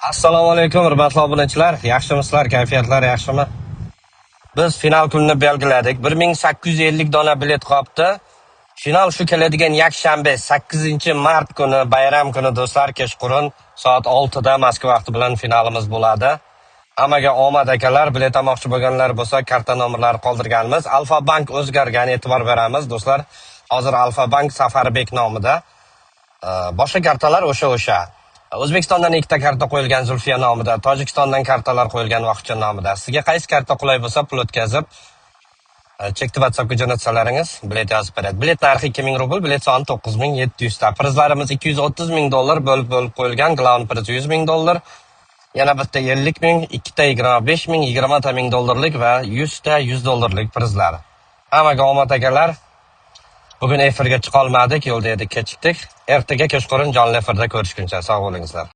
Assalomu alaykum, hurmatli obunachilar. Yaxshimisizlar? Kayfiyatlar yaxshimi? Biz final kunini belgiladik. 1850 dona bilet qolibdi. Final shu keladigan yakshanba, 8-mart kuni, bayram kuni, do'stlar, kechqurun soat 6 da Moskva vaqti bilan finalimiz bo'ladi. Hammaga omad, akalar. Bilet olmoqchi bo'lganlar bo'lsa, karta nomerlari qoldirganmiz. Alfa Bank o'zgargan, e'tibor beramiz, do'stlar. Hozir Alfa Bank Safarbek nomida. Boshqa kartalar o'sha. O'zbekistondan ikkita karta qo'yilgan Zulfiya nomida, Tojikistondan kartalar qo'yilgan Vohidjon nomida. Sizga qaysi karta qulay bo'lsa, pul o'tkazib, chekni WhatsAppga jo'natsalaringiz, bilet yozib beradi. Bilet narxi 2000 rubl, bilet soni 9700 ta. Prizlarimiz 230 ming dollar bo'lib-bo'lib qo'yilgan. Главный priz 100 ming dollar. Yana bitta 50 ming, ikkita 25 ming, 20 ta ming dollarlik va 100 ta 100 dollarlik prizlar. Hammaga omad, akalar. Bugun efirga chiqa olmadik, yo'lda edik, kechikdik. Ertaga kechqurun jonli efirda ko'rishguncha sog' bo'lingizlar.